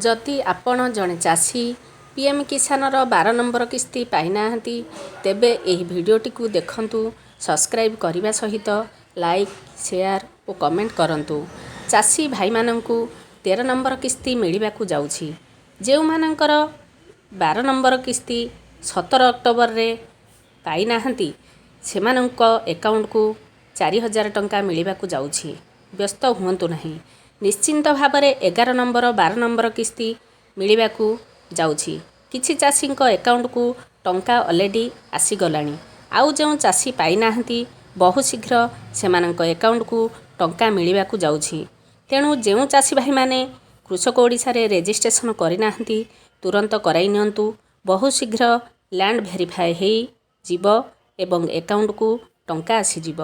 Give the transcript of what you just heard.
ଯଦି ଆପଣ ଜଣେ ଚାଷୀ ପିଏମ୍ କିଷାନର 12 ନମ୍ବର କିସ୍ତି ପାଇନାହାନ୍ତି, ତେବେ ଏହି ଭିଡ଼ିଓଟିକୁ ଦେଖନ୍ତୁ। ସବସ୍କ୍ରାଇବ୍ କରିବା ସହିତ ଲାଇକ୍, ସେୟାର ଓ କମେଣ୍ଟ କରନ୍ତୁ। ଚାଷୀ ଭାଇମାନଙ୍କୁ 13 ନମ୍ବର କିସ୍ତି ମିଳିବାକୁ ଯାଉଛି। ଯେଉଁମାନଙ୍କର 12 ନମ୍ବର କିସ୍ତି 17 ଅକ୍ଟୋବରରେ ପାଇନାହାନ୍ତି, ସେମାନଙ୍କ ଏକାଉଣ୍ଟକୁ 4000 ଟଙ୍କା ମିଳିବାକୁ ଯାଉଛି। ବ୍ୟସ୍ତ ହୁଅନ୍ତୁ ନାହିଁ, ନିଶ୍ଚିନ୍ତ ଭାବରେ 11 ନମ୍ବର, 12 ନମ୍ବର କିସ୍ତି ମିଳିବାକୁ ଯାଉଛି। କିଛି ଚାଷୀଙ୍କ ଏକାଉଣ୍ଟକୁ ଟଙ୍କା ଅଲରେଡ଼ି ଆସିଗଲାଣି। ଆଉ ଯେଉଁ ଚାଷୀ ପାଇନାହାନ୍ତି, ବହୁ ଶୀଘ୍ର ସେମାନଙ୍କ ଏକାଉଣ୍ଟକୁ ଟଙ୍କା ମିଳିବାକୁ ଯାଉଛି। ତେଣୁ ଯେଉଁ ଚାଷୀ ଭାଇମାନେ କୃଷକ ଓଡ଼ିଶାରେ ରେଜିଷ୍ଟ୍ରେସନ କରିନାହାନ୍ତି, ତୁରନ୍ତ କରାଇ ନିଅନ୍ତୁ। ବହୁ ଶୀଘ୍ର ଲ୍ୟାଣ୍ଡ ଭେରିଫାଏ ହେଇଯିବ ଏବଂ ଏକାଉଣ୍ଟକୁ ଟଙ୍କା ଆସିଯିବ।